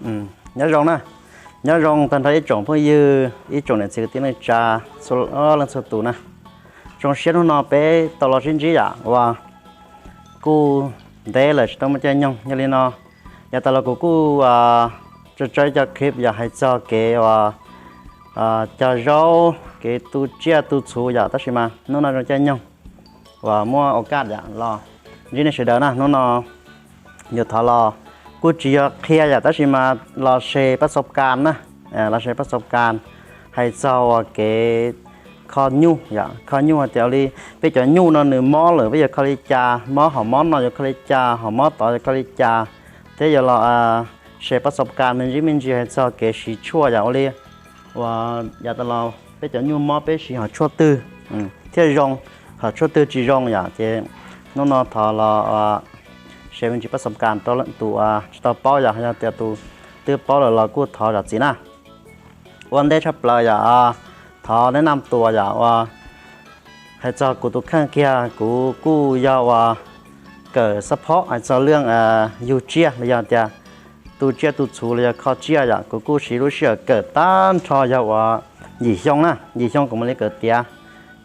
Nyob zoo na, nyob zoo tag nrho ib tsoom phooj ywg, ib tsoom niam txiv kwv tij neej tsa, txhua leej txhua tus na. Zoo siab hnub no peb tau los sib ntsib yom, uas kuj ntev lawm tsis tau muaj caij nyoog. Yog li no, yav tas los kuv kuj tso tso ib co clip yog hais txog kev uas cog zaub, kev tu tsiaj tu txhuv yom, tab sis mas hnub no zoo caij nyoog uas muaj ua kaj yom los ntsib nej sawv daws na. Hnub no yuav thov los kuj tsis yog qhia yom, tab sis mas los share pab xauv kas na, los share pab xauv kas hais txog uas kev kho nyuj yom, kho nyuj hais tias li peb cov nyuj no nws mob lawm peb yuav kho li cas, mob hom mob no yuav kho li cas, hom mob tod yuav kho li cas, thiab yuav los share pab xauv kas me ntsis me ntsis hais txog kev siv tshuaj yom, ua li uas yav tas los peb cov nyuj mob peb siv hom tshuaj twg thiaj zoo, hom tshuaj twg tsis zoo yom. Ces hnub no thov los share me ntsis pab xauv kas rau tus tsis tau paub yom, yog tias tus twb paub lawm los kuj thov zam txim na. Ua ntej tshaj plaws yom, thov neb nam tuas yom, uas hais txog kuv tus kheej kiag, kuv kuj yog uas kawm xab phob hais txog lub yug tsiaj los yog tias tu tsiaj tu txhuv los yog kho tsiaj yom, kuv kuj siv lub sij hawm kawm tag nrho yog uas yim xyoo na, yim xyoo kuv mam li kawm tiav.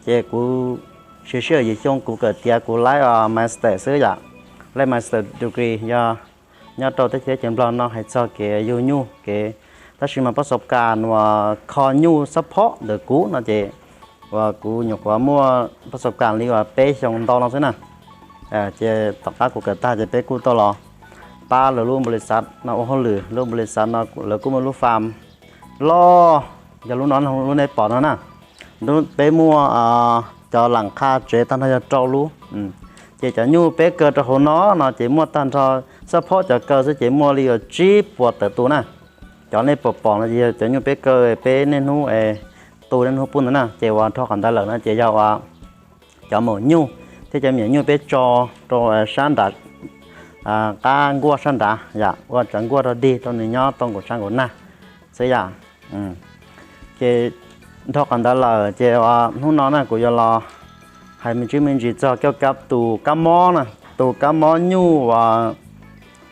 Ces kuv siv sij hawm yim xyoo kuv kawm tiav kuv laib master xwb yom, laib master degree yog nyob rau teb chaws Nplog no hais txog kev yug nyuj kev, tab sis mas pab xauv kas uas kho nyuj xab phob ntawm kuv no ces uas kuv nyuam qhuav muaj pab xauv kas li uas peb xyoo ntau no xwb na. Ces tom qab kuv kawm tag ces peb kuj tau los pab lawv lub npaus lis xav no ua hauj lwm, lub npaus lis xav no lawv kuj muaj lub farm loj, yog lub no lub nej pom no na, peb muaj cov lam qha tsev tag nrho yog rau lub. Ces cov nyuj peb kaw rau hauv no no ces muaj tag nrho xab phob cov kaw xwb ces muaj li uas tsib puas tawm tus na. Cov nej pom pom no ces yog cov nyuj peb kaw peb niaj hnub tu niaj hnub pub ntawd na. Ces uas nrho qhov ntawd lawm no ces yog uas cov maum nyuj thiab cov me nyuam nyuj peb tso rau sab nrad, qab nkuaj sab nrad yom, ua tsav nkuaj rau dig rau nws nyob tau nkaum sab nkaum nag xwb yom. Ces nrho qhov ntawd lawm ces hnub no na kuv yuav los hais me ntsis me ntsis txog kab tus kab mob na, tus kab mob nyuj uas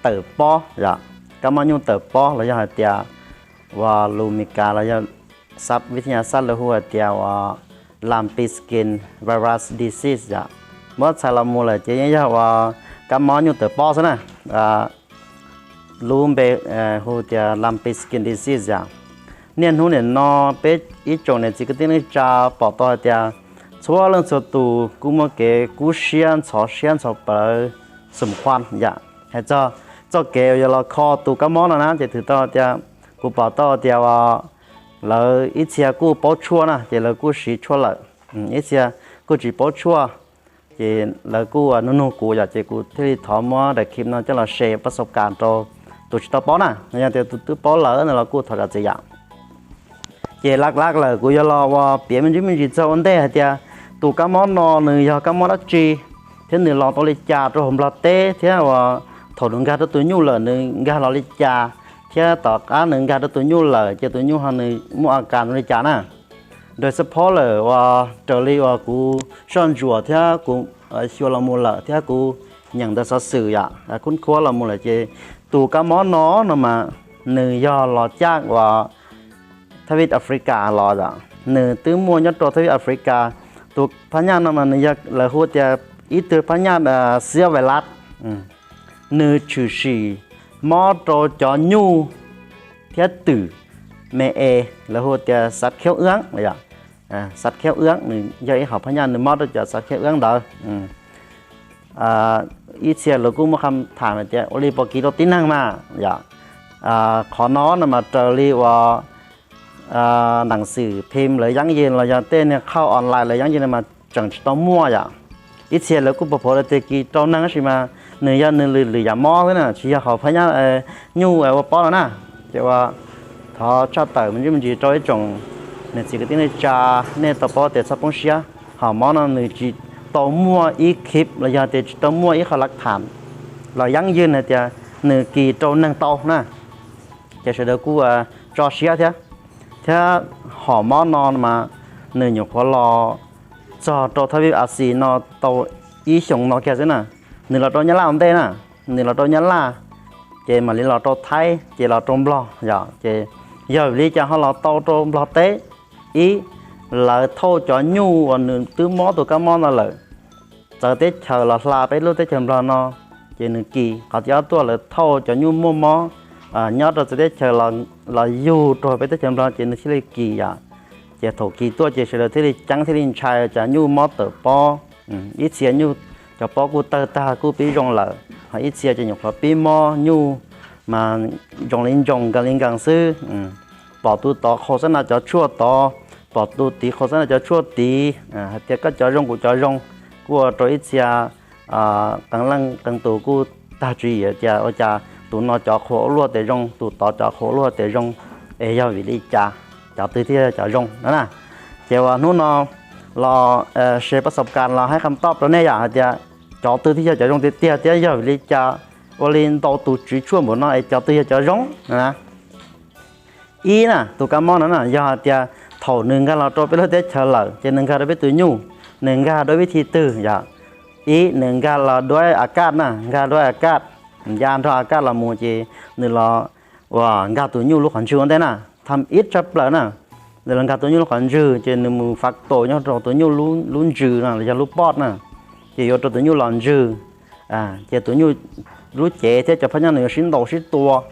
tawm pob yom, kab mob nyuj tawm pob los yog hais tias uas lus Mis Kas los yog xab vij thaj nyas xab lawv hu hais tias uas lumpy skin virus disease yom. Muab txhais los mus lawm ces yeej yog uas kab mob nyuj tawm pob xwb na. Lub npe hu tias lumpy skin disease yom. Niaj hnub nim no peb ib tsoom niam txiv kwv tij neej tsa pom tau hais tias txhua leej txhua tus kuj muaj kev kub siab ntxhov siab ntxhov plawv xum khuam yom. Hais txog txoj kev uas yuav los kho tus kab mob no na ces twb tau tias kuv pom tau tias uas lawv ib txhia kuj paub tshuaj na ces lawv kuj siv tshuaj lawm, ib txhia kuj tsis paub tshuaj ces lawv kuj nug nug kuv yom, ces kuv thiaj li thov muab daim clip no coj los share pab xauv kas rau tus tsis tau paub na, yog tias tus twb paub lawm no los kuj thov zam txim yom. Ces laj laj lawm kuv yuav los ua piav me ntsis me ntsis txog ua ntej hais tias tus kab mob no nws yog kab mob dab tsi, thiab nws los tau li cas rau hauv Nplog teb thiab uas thaum nws nkag rau tus nyuj lawm nws nkag los li cas, thiab tom qab nws nkag rau tus nyuj lawm ces tus nyuj ho nws muaj a kas zoo li cas na. Raws xab phob lawm uas raws li uas kuv soj ntsuam thiab kuv xyuas los mus lawm thiab kuv nyeem ntawv xov xwm yom, khub khuab los mus lawm ces tus kab mob no no mas nws yog los caj uas thab vij Africa los yom, nws twb muaj nyob rau thab vij Africa. Tus phab nyaj no mas nws yog lawv hu tias ib tug phab nyaj xiab vais lab, nws tshwm sim mob rau cov nyuj thiab twm me es lawv hu tias xav khiab wb yom, xav khiab wb, nws yog ib hom phab nyaj nws mob rau cov xav khiab wb ntawd. Ib txhia lawv kuj muaj qhov tham hais tias ua li puas kis rau tib neeg mas yom. Qhov no no mas raws li uas neeg xwm phim lawv yeeb yig los yog tej niag qhauj online lawv yeeb yig no mas tseem tsis tau muaj yom. Ib txhia lawv kuj pom pom tias kis rau neeg tab sis mas nws yog nws lwm lwm yam mob xwb na, tsis yog qhov phab nyaj nyuj ua pob no na. Ces ua thov tshaj tawm me ntsis me ntsis rau ib tsoom niam txiv kwv tij neej tsa, nej tau paub tias txhob poob siab, hom mob no nws tsis tau muaj ib khip los yog tias tsis tau muaj ib qho lav tham los yeeb yig hais tias nws kis rau neeg tau na. Ces sawv daws kuj tso siab thiab, thiab hom mob no mas nws nyuam qhuav los txog rau thab vij Asia no tau ib xyoos no kiag xwb na. Nws los rau Nyab Laj ua ntej na, nws los rau Nyab Laj ces mam li los rau Thaib, ces los rau Nplog yom. Ces yog vim li cas ho los tau rau Nplog teb? Ib, lawv thauj cov nyuj uas nws twb mob tus kab mob no lawm, txawv teb chaws los hla peb lub teb chaws Nplog no, ces nws kis. Qhov thib ob tuaj lawv thauj cov nyuj muaj mob nyob rau txawv teb chaws los yug rau peb teb chaws Nplog ces nws thiaj li kis yom. Ces thaum kis tuaj ces sawv daws thiaj li ceeb thiaj li ntshai, cas nyuj mob tawm pob. Ib txhia nyuj, cov pob kuj tawg tag kuj pib zoo lawm, ho ib txhia ces nyuam qhuav pib mob nyuj mas ntsoos li ntsoos nkees li nkees xwb. Pom tus tod qhau xab nas cov tshuaj tod, pom tus tid qhau xab nas cov tshuaj tid, hais tias koj cov zoo kuv cov zoo, kuj ua rau ib txhia qee leej qee tus kuj tag tswv yim tias ua cas tus no cov qhau ua luaj tes zoo, tus tod cov qhau ua luaj tes zoo, es yog vim li cas, cov twg thiaj yog cov zoo no na. Ces uas hnub no los se pab xav kas los hais kham toj rau nej yom, hais tias cov twg thiaj yog cov zoo tiag tiag thiab yog vim li cas ua li ntau tus tswv tshuaj npaum no es cov twg yog cov zoo no na. Ib na, tus kab mob no na yog hais tias thaum nws nkag los rau peb lub teb chaws lawm ces nws nkag rau peb tus nyuj, nws nkag dua vib thi twg yom? Ib, nws nkag los dua a kaj na, nkag dua a kaj, ya nrog a kaj los mus ces nws los uas nkag tus nyuj lub qhov ntswg ua ntej na, tham ib tshaj plaws na. Nws los nkag tus nyuj lub qhov ntswg ces nws mus fav taus nyob rau tus nyuj lub ntsws no los yog lub poj na, ces yuav rau tus nyuj los ntsws, ces tus nyuj lub cev thiab cov phab nyaj nws yuav sib ntaus sib tua.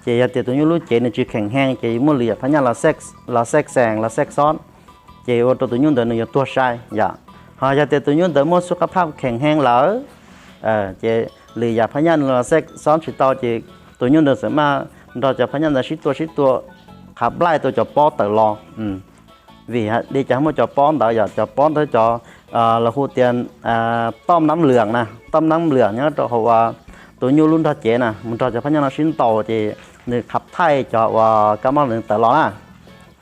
Ces yog tias tus nyuj lub cev nws tsis kheem heev ces muaj lwm yam phab nyaj los xej xees los xej xob, ces ua rau tus nyuj ntawd nws yuav tuag sai yom. Ho yog tias tus nyuj ntawd muaj xub qab phaj kheem heev lawm, ces lwm yam phab nyaj nws los xej xob tsis tau ces tus nyuj ntawd txawm maj nrog cov phab nyaj ntawd sib tua sib tua, qhav nplaij tua cov pob tawm los. Vim li cas muaj cov pob ntawd yom? Cov pob ntawd cov los hu tias toj nab lwam na, toj nab lwam nyob rau hauv tus nyuj lub nrog cev na, mus nrog cov phab nyaj no sib ntaus ces nws qhav thaij cov uas kab mob nws tawm los na.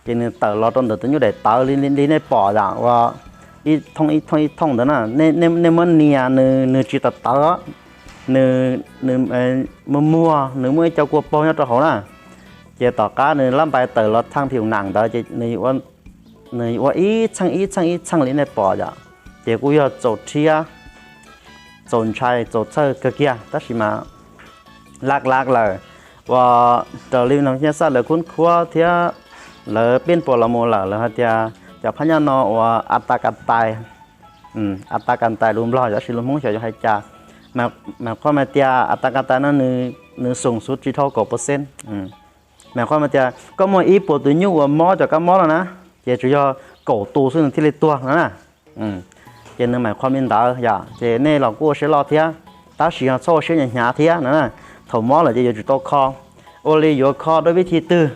Ces nws tawm los rau ntawm tus nyuj daim tawv li nej pom yom, uas ib thooj ib thooj ib thooj ntawd na, nej muab nias nws tsis tawv tawv, nws muag muag, nws muaj ib co kua paug nyob rau hauv na. Ces tom qab nws lab npais tawm los thaj phium nam ntawd ces nws ua ib txheej ib txheej ib txheej li nej pom yom. Ces kuj yog txaus rhiab, txaus ntshai, txaus txhawj kawg kiag, tab sis mas laj laj lawm, uas raws li nws xaj lawv khub khuab thiab lawv pij puas los mus lawm, lawv hais tias cov phab nyaj no uas a ta ka tais, a ta ka tais lus Nplog, tab sis lus Hmoob xyov yuav hais cas. Mas qhov mas tias a ta ka tais no nws xoom xuv tsis dhau kaum percent. Mas qhov mas tias koj muaj ib puas tus nyuj uas mob cov kab mob no na, ces tsuas yog kaum tus xwb nws thiaj li tuag no na. Ces nws mas qhov li ntawd yom, ces nej los kuj ua siab loj thiab, tab sis ho txhob ua siab hnyav hnyav thiab no na. Thaum mob lawm ces yuav tsum tau kho. Ua li yuav kho dua vib thi twg?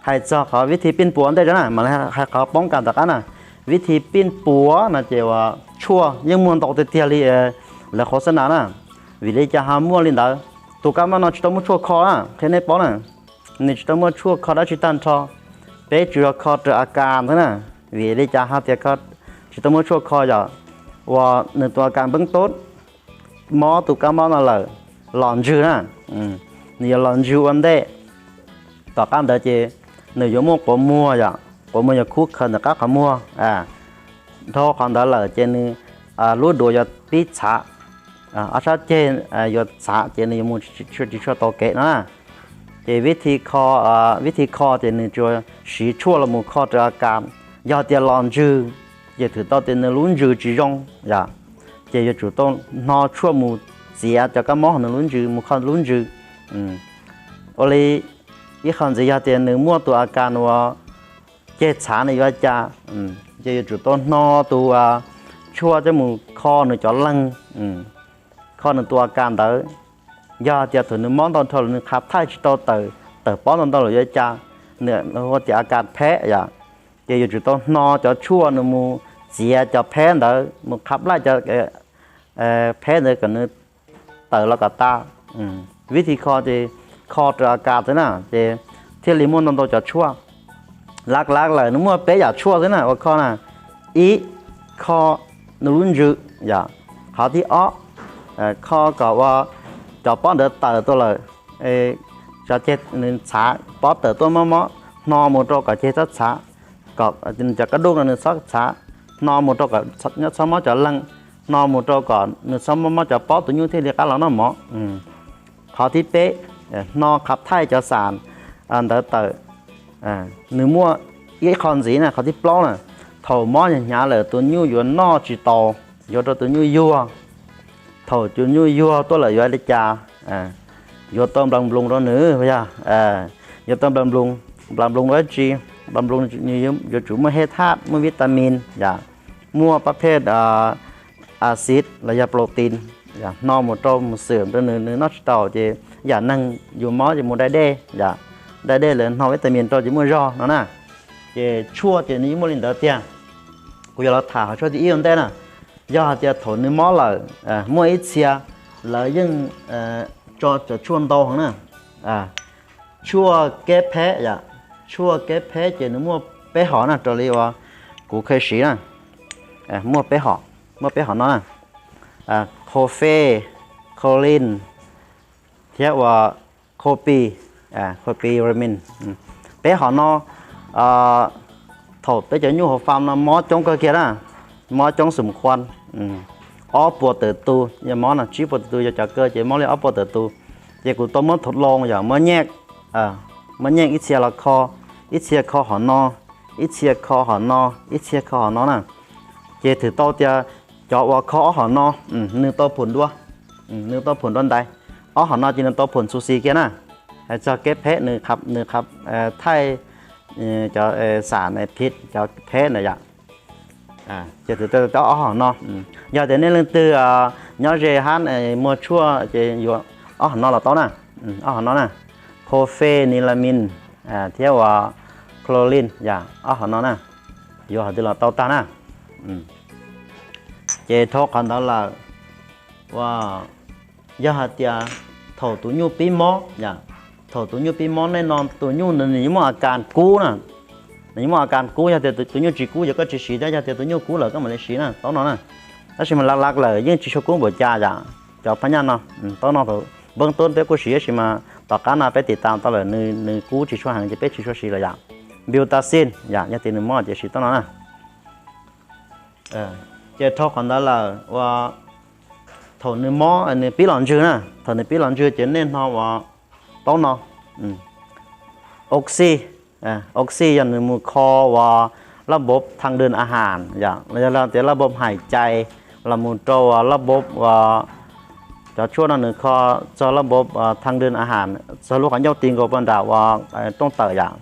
Hais txog qhov vib thi pij puas ntej tso na, mam li hais qhov poob kas tom qab na. Vib thi pij puas no ces uas tshuaj yeej muaj ntau tiag tiag li lawv qhauv xab nas na. Vim li cas ho muaj li ntawd? Tus kab mob no tsis tau muaj tshuaj kho na, qhia nej paub na, nws tsis tau muaj tshuaj kho dab tsi tag nrho. Peb tsuas yog kho raws a kas xwb na. Vim li cas ho tias tsis tau muaj tshuaj kho yom? Uas nws tus a kas npeeb tub mob tus kab mob no lawm, los ntsws na, nws yuav los ntsws ua ntej. Tom qab ntawd ces nws yuav muaj quav muag yom, quav muag yuav khub khaws ntawm qab qhov muag. Dhau qhov ntawd lawm ces nws lub duav yuav pib txhav, ob sab ceg yuav txhav ces nws yuav mus tsis tshua tau kev no na. Ces vib thi kho ces nws tsuas siv tshuaj los mus kho raws a kas. Yog tias los ntsws, ces thwm tau tias nws lub ntsws tsis zoo yom, ces yuav tsum tau hno tshuaj mus txiav cov kab mob nws lub ntsws mus kho lub ntsws. Ua li ib qho ntxiv yog tias nws muaj tus a kas uas ceg txhav nws yuav cas, ces yuav tsum tau hno tus tshuaj coj mus kho nws cov leeg, kho nws tus a kas ntawd. Yog tias thaum nws mob ntau dhau lawm nws qhav thaij tsis tau tawm pob ntau ntau lawm yuav cas, nws hu tias a kas pheb yom, ces yuav tsum tau hno cov tshuaj nws mus txiav cov pheb ntawd mus qhav nplaij cov pheb ntawd kom nws tawm los kom tas. Vib thi kho ces kho raws a kas xwb na, ces thiaj li muaj ntau ntau cov tshuaj. Lav lav lawm nws muaj peb yam tshuaj xwb na uas kho na. Ib, kho nws lub ntsws yom. Qhov thib ob, kho kom ua cov pob ntawd tawm tuaj lawm, cov ceg nws txhav pob tawm tuaj mob mob, hno mus rau kom ceg txhob txhav, kom cov kab duj no nws txhob txhav, hno mus rau kom nyob txhob mob cov leeg, hno mus rau kom nws txhob mob mob cov pob tus nyuj thiaj li qab los noj mov. Qhov thib peb, hno qhab thaij cov xam ntawd tawm, nws muaj ib qho ntxiv na, qhov thib plaub na, thaum mob hnyav hnyav lawm tus nyuj yuav noj tsis tau, yuav rau tus nyuj yuag. Thaum tus nyuj yuag tuaj lawm yuav li cas? Yuav tau nplas nploos rau nws, yog yuav tau nplas nploos rau dab tsi? Nplas nploos nws yuav tsum muaj hej thaj, muaj vitamin, yog muaj pab phej a xiv los yog protein, yog hno mus rau mus xwm rau nws, nws noj tsis tau ces yam neeg yus mob ces mus dai dej, yog dai dej lawv hno vitamin rau ces muaj zog no na. Ces tshuaj ces nws yeej muaj li ntawd tiag. Kuv yuav los tham qhov tshuaj thib ib ua ntej na. Yog hais tias thaum nws mob lawm, muaj ib txhia lawv yeej tso cov tshuaj ntau heev na. Tshuaj keb pheb yom, tshuaj keb pheb ces nws muaj peb hom na, raws li uas kuv kheev siv na. Muaj peb hom, muaj peb hom no na: Coffee, Choline, thiab uas Copi, Copivitamin. Peb hom no thaum peb cov nyuj hauv fam no mob coob kawg kiag na, mob coob xum khuam, ob puas tawm tus yog mob no, tsib puas tawm tus yog cov kawg ces mob li ob puas tawm tus. Ces kuv tau muab thaum loo yog muab nyeej, muab nyeej ib txhia los kho, ib txhia kho hom no, ib txhia kho hom no, ib txhia kho hom no na. Ces thwm tau tias cov uas kho ob hom no nws tau phum dua, nws tau phum dua ntais. Ob hom no ces nws tau phum xu xis kiag na. Hais txog keb pheb, nws qhab thaij cov xam phiv, cov pheb na yom. Ces thwm tau ob hom no. Yog tias nej leej twg nyob ze hab muag tshuaj ces yuav ob hom no los tau na. Ob hom no na, Cofenilamin thiab uas Chlorine yom, ob hom no na, yuav hais tias los tau tag na. Ces dhau qhov ntawd lawm, uas yog hais tias thaum tus nyuj pib mob yom, thaum tus nyuj pib mob nej no tus nyuj nws yeej muaj a kas kub na, nws yeej muaj a kas kub. Yog tias tus nyuj tsis kub ces koj tsis siv thiab, yog tias tus nyuj kub lawm koj mam li siv na, taub no na. Tab sis mas lav lav lawm yeej tsis tshua kub npaum cas yom, cov phab nyaj no, taub no thaum npeeb tub peb kuj siv, tab sis mas tom qab no peb tiv tas tau lawm nws kub tsis tshua heev ces peb tsis tshua siv lawm yom. Butyrosine yom, yog tias nws mob ces siv taub no na. Ces dhau qhov ntawd lawm uas thaum nws mob nws pib los ntswg na, thaum nws pib los ntswg ces nej hno uas taub no. Oxy, oxy yog nws mus kho uas lab npov thaj dwm a has yom, los yog tias lab npov hais cai los mus rau uas lab npov uas cov tshuaj no nws kho txog lab npov thaj dwm a has, txog lub qhov ncauj ti nkaus pog nram uas rooj tawm yom.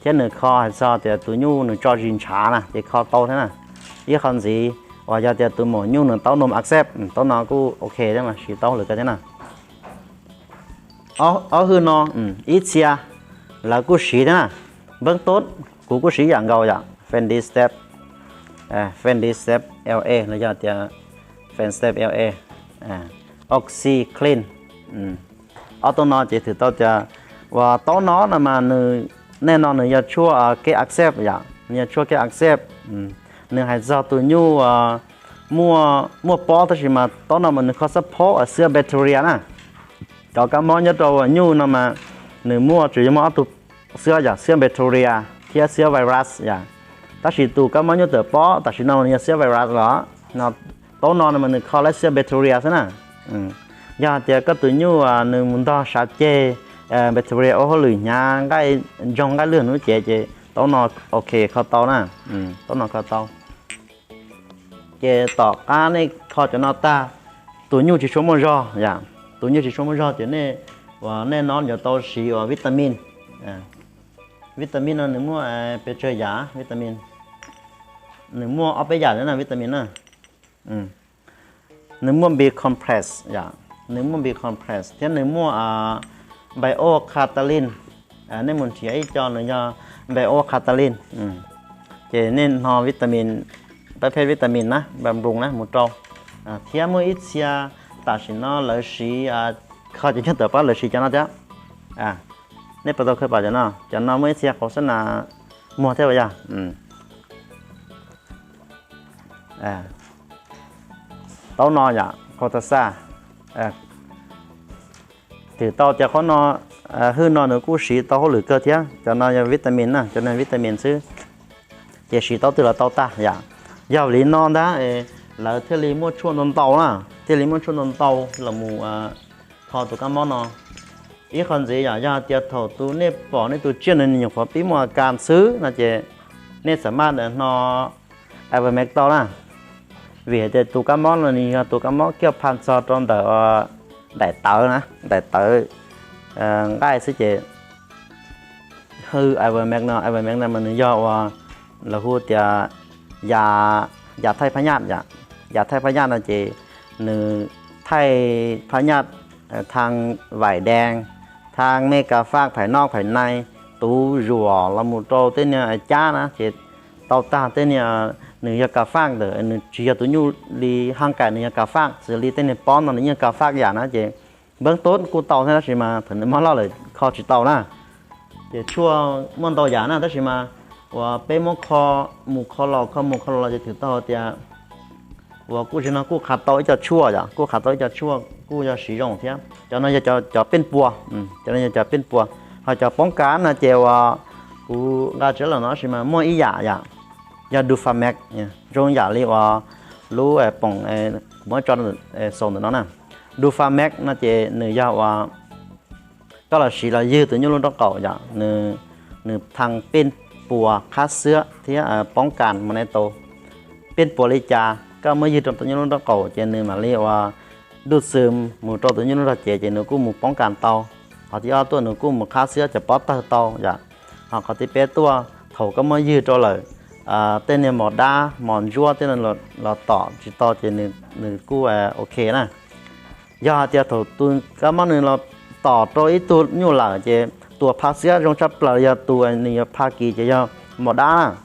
Thiab nws kho hais txog tias tus nyuj nws tso zis ntshav na ces kho tau thiab na. Ib qho ntxiv uas yog tias tus maum nyuj nws taub num accept, taub no kuj ok thiab mas siv tau lwm kawg thiab na. Ob hwj no ib txhia lawv kuj siv thiab na. Npeeb tub kuv kuj siv yam nkaus yom, Fendi Step, Fendi Step L A los yog tias Fendi Step L A, Oxy Clean. Ob taub no ces thwm tau tias uas taub no no mas nws, nej no nws yog tshuaj keb accept yom, nws yog tshuaj keb accept. Nws hais txog tus nyuj muaj pob tab sis mas taub no mas nws kho xab phob xiab bacteria na. Cov kab mob nyob rau nyuj no mas nws muaj tsuas yog muaj ob tug xiab yom, xiab bacteria thiab xiab virus yom. Tab sis tus kab mob nyuj tawm pob tam sim no nws yog xiab virus los no, taub no no mas nws kho lawm xiab bacteria xwb na. Yog hais tias koj tus nyuj nws mus ntog sav ceg, bacteria ua hauj lwm hnyav, nqaij ntsoog nqaij lwg nws lub cev ces taub no ok kho tau na, taub no kho tau. Ces tom qab nej kho cov no tag, tus nyuj tsis tshua muaj zog yom, tus nyuj tsis tshua muaj zog ces nej, uas nej no yuav tau siv uas vitamin. Vitamin no nws muaj pes tsawg yam vitamin, nws muaj ob peb yam na vitamin na. Nws muaj B complex yom, nws muaj B complex thiab nws muaj bio-catalin. Nej mus nrhiav ib co nws yog bio-catalin, ces nej hno vitamin, pab phej vitamin na, nplas nploos na mus rau. Thiab muaj ib txhia tam sim no lawv siv, kho cov nyuj tawm pob lawv siv cov no thiab. Nej puas tau khaws pom cov no, cov no muaj ib txhia qhauv xab nas muag thiab puas yog? Taub no yom, khau tas xaj, twm tau cov qhov no, hwj no nws kuj siv tau hauj lwm kawg thiab. Cov no yog vitamin na, cov no vitamin xwb, ces siv tau twg los tau tag yom. Yog li no ntag lawv thiaj li muaj tshuaj ntau ntau na, thiaj li muaj tshuaj ntau ntau los mus kho tus kab mob no. Ib qho ntxiv yom, yog hais tias thaum tus nej pom nej tus tsiaj nws nyuam qhuav pib muaj a kas xwb no ces nej xam maj hno Ivermectin tau na, vim hais tias tus kab mob no nws yog tus kab mob kiag pha txog rau ntawm daim tawv na, daim tawv nqaij xwb ces hwj Ivermectin no, Ivermectin no mas nws yog ua, lawv hu tias yam, yam thaij phab nyaj yom. Yam thaij phab nyaj no ces nws thaij phab nyaj thaj vaim dees, thaj mej kas faj phais noj phais nai, tus zuam los mus rau tej niag cab na ces tau tag tej niag, nws yog kas faj ntawm, nws tsis yog tus nyuj li, haj kam nws yog kas faj xws li tej niag pob no nws yeej kas faj yam na ces npawb tub kuj tau thiab tab sis mas thaum nws mob loj lawm kho tsis tau na. Ces tshuaj muaj ntau yam na tab sis mas uas peb muab kho mus kho los kho mus kho los ces twb tau tias uas kuj tsis no kuj qhav tau ib co tshuaj yom, kuj qhav tau ib co tshuaj kuj yog siv zoo thiab. Cov no yog cov pej puas, cov no yog cov pej puas. Ho cov poob kas no ces uas kuv nqa tsav los no sis mas muaj ib yam yom, yog Dufamax, zoo yam li uas lub poom kuv muab tso xaus ntawm no na. Dufamax no ces nws yog uas koj los siv los ywg tus nyuj lub nraub qaum yom, nws thaj pej puas qhab xiab thiab poob kas mus ne tau. Pej puas li cas koj muab ywg rau tus nyuj lub nraub qaum ces nws mam li uas dub xwm mus rau tus nyuj lub nrog cev ces nws kuj mus poob kas tau. Qhov thib ob tuaj nws kuj mus qhab xiab cov pob tawg tau yom. Ho qhov thib peb tuaj thaum koj muab ywg rau lawm tej niag mos dab mos ntsuab tej los tom tsis tau ces nws kuj ok na. Yog hais tias thaum tus kab mob nws los tom rau ib tug nyuj lawm ces tus pha xiab zoo tshaj plaws yog tus nws yuav pha kis ces yog mos dab na.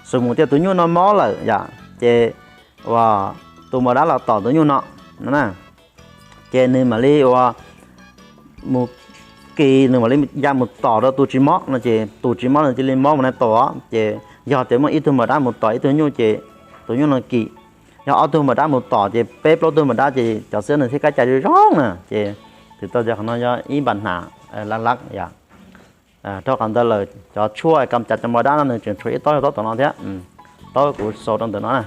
Xws mus tias tus nyuj no mob lawm yom ces uas tus mos dab los tom tus nyuj no no na, ces nws mam li uas mus kis, nws mam li ya mus tom rau tus tsis mob no ces tus tsis mob nws cia li mob mus na tau. Ces yog tias muaj ib tug mos dab mus tom ib tug nyuj ces tus nyuj no kis. Yog ob tug mos dab mus tom ces peb plaub tug mos dab ces cov xiab nws thiaj kaj cai zoo zoo na. Ces twb tau tias qhov no yog ib npam hnav lab lab yom. Dhau qhov ntawd lawm cov tshuaj kam cas cov mos dab no nws tseem tshuav ib taub yog taub tom no thiab. Taub kuv xaus rau ntawm no na.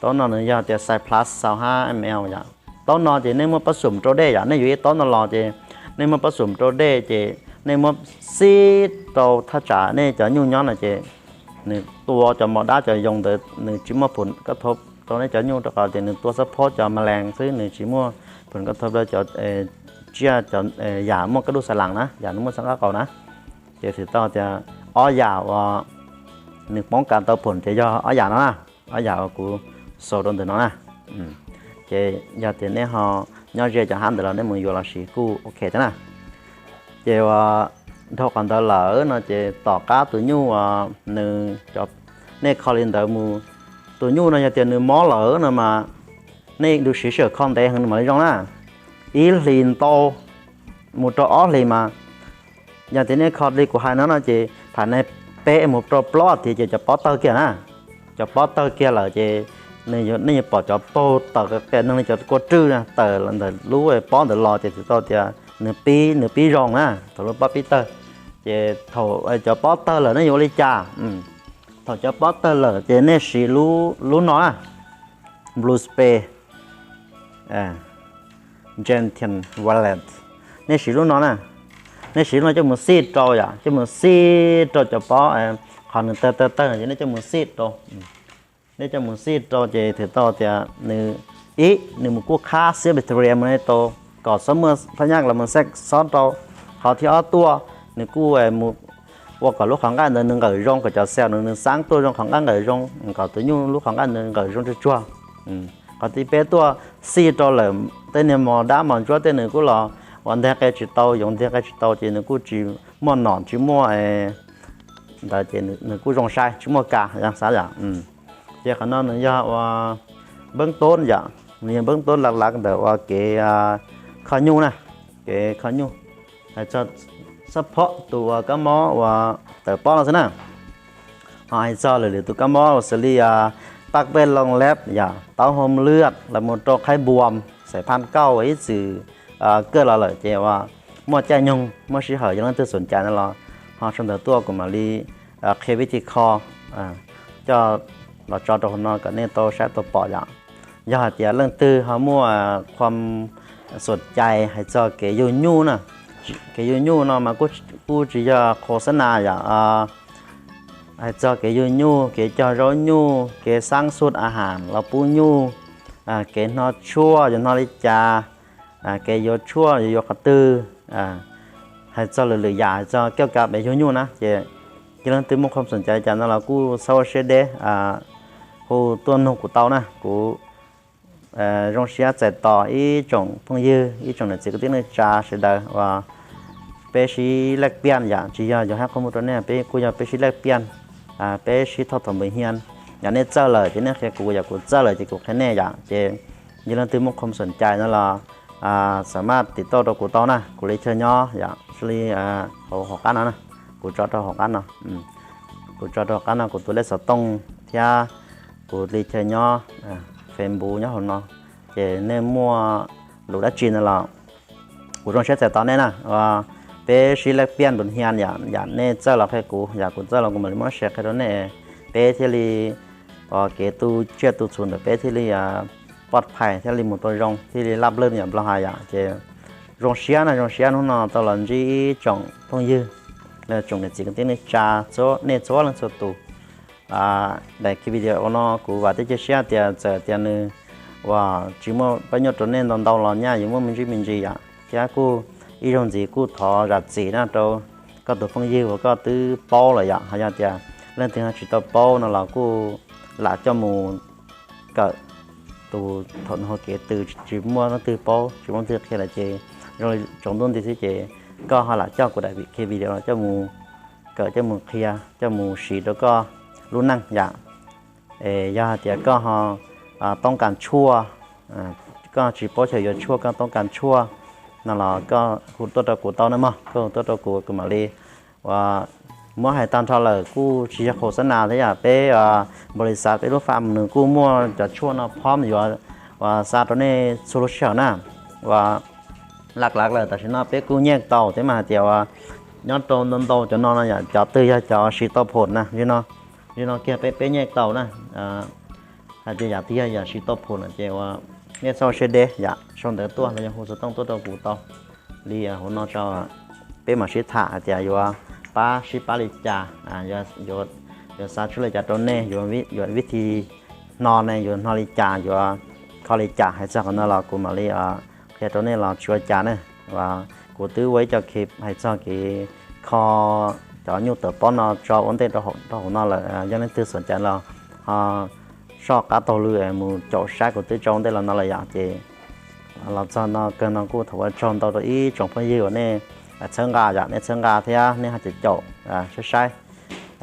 Taub no nws yog tias xais plas xaus hab ml yom. Taub no ces nej muab pab xum rau dej yom, nej yuav ib taub no los ces nej muab pab xum rau dej ces nej muab xib rau thaj tsam nej cov nyuj nyob no ces nws tua cov mos dab cov yoo ntawd nws tsis muaj phum kab thoob rau nej cov nyuj rau qhov tias nws tua xab phob cov ma lees xwb, nws tsis muaj phum kab thoob rau cov tsiaj cov yam muaj kaj duj xas las na, yam nws muaj xab nqaj qaum na. Ces twb tau tias ob yam uas nws poob kas tau phum ces yog ob yam no na, ob yam uas kuv xaus rau ntawm no na. Ces yog tias nej ho nyob ze cov hab ntawd los nej mus yuav los siv kuj ok thiab na. Ces uas dhau qhov ntawd lawm no ces tom qab tus nyuj uas nws, nej kho li ntawd mus, tus nyuj no yog tias nws mob lawm no mas nej lub siv sij hawm kho ntev heev nws mam li zoo na. Ib hlis ntau mus rau ob hlis mas, yog tias nej kho li kuv hais no no ces tham nais peb mus rau plaub hlis ces cov pob tawg kiag na. Cov pob tawg kiag lawm ces nws, nej yuav pom cov paug tawm qias neeg li cov kua rwj tawm ntawm lub pob ntawd los ces twb tau tias nws pib, nws pib zoo na, thaum lub pob pib tawg. Ces thaum cov pob tawg lawm nej yuav ua li cas? Thaum cov pob tawg lawm ces nej siv lub no na, Blue Spray, Gentian Violet. Nej siv lub no na, nej siv lub no coj mus xij rau yom, coj mus xij rau cov pob, qhov nws tawg tawg tawg ces nej coj mus xij rau. Nej coj mus xij rau ces twb tau tias nws, ib, nws mus kuj qhab xiab bacteria mus ne tau, kom xob muaj phab nyaj los mus xej xob rau. Qhov thib ob tuaj nws kuj mus ua kom lub qhov nqaij ntawd nws nqawm zoo, kom cov xel nws xaab tuaj zoo, qhov nqaij nqawm zoo, kom tus nyuj lub qhov nqaij nws nqawm zoo tsuag tsuag. Qhov thib peb tuaj xij rau lawm tej niag mos dab mos ntsuab tej nws kuj los ua nteg qe tsis tau, yoov nteg qe tsis tau ces nws kuj tsis muaj nom tsis muaj ntawd ces nws kuj zoo sai tsis muaj kas yog xav yom. Ces qhov no nws yog ua npawb tub yom, nws yog npawb tub lav lav ntawm ua kev kho nyuj na, kev kho nyuj. Hais txog xab phob tus ua kab mob ua tawm pob no xwb na. Ho hais txog lwm lwm tus kab mob ua xws li paj pej loo leb yom, taub hau lwaj los mus rau qhaib npuas, xais phaj kauj ib txwm kaj los lawm ces ua muaj caij nyoog muaj sij hawm yog leej twg xom cai no los ho sau ntawv tuaj kuv mam li qhia vib thi kho coj los tso rau hauv no kom nej tau saib tau pom yom. Yog hais tias leej twg ho muaj qhuam xuam cai hais txog kev yug nyuj na. Kev yug nyuj no mas kuj tsis yog qhua xab nas yom. Hais txog kev yug nyuj, kev cog zaub nyuj, kev xaab xub a has los pub nyuj, kev hno tshuaj yuav hno li cas, kev yuav tshuaj yuav yuav qhov twg, hais txog lwm lwm yam hais txog koj kav pem yug nyuj na ces yog leej twg muaj qhov xoom cai cas no los kuj txhob ua siab deb, hu tuaj nug kuv tau na. Kuv zoo siab txais tos ib tsoom phooj ywg, ib tsoom niam txiv kwv tij neej tsa sawv daws uas peb sib laj piaj yom, tsis yog yuav hab qhov muag rau nej, peb kuj yog peb sib laj piaj, peb sib thauj thov npam hia. Yog nej txawj lawm ces nej qhia kuv, yog kuv txawj lawm ces kuv qhia nej yom. Ces yog leej twg muaj qhov xoom cai no los xam maj tim tauj rau kuv tau na, kuv li chaw nyob yom, li hauv qab no, kuv tso rau hauv qab no, kuv tso rau hauv qab no kuv tus lej xov tooj thiab kuv li chaw nyob, Facebook nyob hauv no. Ces nej muaj lus dab tsi no los kuv zoo siab txais tos nej na. Peb sib laj piaj npam hia yom, yam nej txawj los qhia kuv, yam kuv txawj los kuv mam li muab share qhia rau nej, peb thiaj li ua kev tu tsiaj tu txhu ntawm peb thiaj li poj phais thiaj li mus tau zoo thiaj li laj nplawj yom, Nplog hais yom. Ces zoo siab na, zoo siab hnub no tau los ntsib ib tsoom phooj ywg, tsoom niam txiv kwv tij neej tsa, nej txhua leej txhua tus. Daim video no kuv vam thiab cia siab tias txawm tias nws uas tsis muaj pab nyuaj rau nej ntau ntau los nyaj yuav muaj me ntsis me ntsis yom, thiab kuj ib zaug ntxiv kuj thov zam txim na rau koj tus phooj ywg uas koj twb paub lawm yom. Ho yog tias leej twg ho tsis tau paub no los kuj lam coj mus kawm tus thaum nws ho kev tws tsis muaj leej twg paub tsis muaj leej twg qhia lawm ces zoo li tsaus ntuj nti xwb ces koj ho lam coj kuv daim video no coj mus kawm, coj mus qhia, coj mus siv rau koj lub neej yom. Es yog hais tias koj ho toob kas tshuaj, koj tsis paub chaw yuav tshuaj, koj toob kas tshuaj no los koj hu tuaj rau kuv tau na mog, koj hu tuaj rau kuv, kuv mam li ua. Muab hais tag nrho lawm kuj tsis yog qhua xab nas thiab yom, peb npaum li xav peb lub fam nws kuj muaj cov tshuaj no phob yuav ua xa rau nej txhua lub sij hawm na. Ua laj laj lawm tam sim no peb kuj nyaj tau thiab mas hais tias ua nyob rau ntau ntau cov no no yom, cov twg yog cov siv tau phom na, no, no kiag peb peb nyaj tau na. Hais tias yam twg yog yam siv tau phom no ces ua nej txhob ua siab deb yom, sau ntawv tuaj los yog hu xov tooj tuaj rau kuv tau li hauv no tso, peb mam sib tham hais tias yuav pab sib pab li cas, yuav xa tshuaj li cas rau nej, yuav vib thi hno ne yuav hno li cas, yuav kho li cas, hais txog qhov no los kuv mam li qhia rau nej los tsis ua cas ne. Kuv twb ua ib co clip hais txog kev kho cov nyuj tawm pob no tso ua ntej rau hauv no lawm, yog leej twg xoom cai los ho soj qab taug lw mus caum saib, kuv twb tso ua ntej los no lawm yom. Ces los txog no kawg no kuj thov ua tsaug ntau rau ib tsoom phooj ywg uas nej txhawb nqa yom, nej txhawb nqa thiab nej ho caum caum saib saib.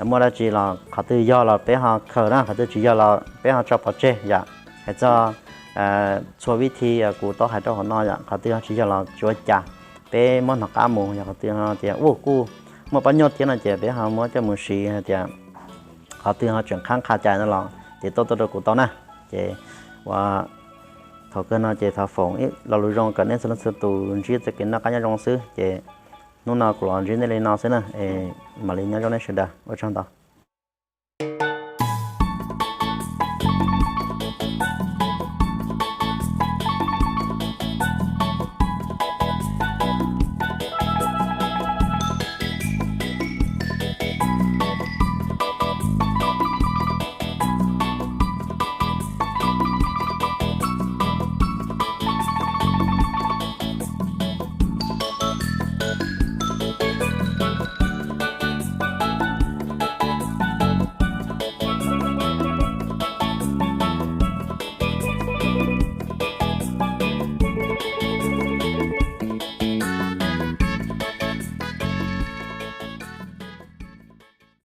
Muaj dab tsi los qhov twg yog los peb ho khaws na, qhov twg tsis yog los peb ho tso pov tseg yom. Hais txog txhua vib thi kuv tau hais rau hauv no yom, qhov twg ho tsis yog los tsis ua cas, peb muab hnov qab mus. Yog qhov twg ho tias ua kuj muaj pab nyuaj thiab no ces peb ho muab coj mus siv, hais tias qhov twg ho tseem qhab qha cai no los tiv tauj tuaj rau kuv tau na. Ces ua thaum kawg no ces thov foom ib lo lus zoo kom nej txhua leej txhua tus ntsib txoj kev noj qab nyob zoo xwb. Ces hnub no kuv los ntsib nej li no xwb na, es mam li nyob zoo nej sawv daws, ua tsaug ntau.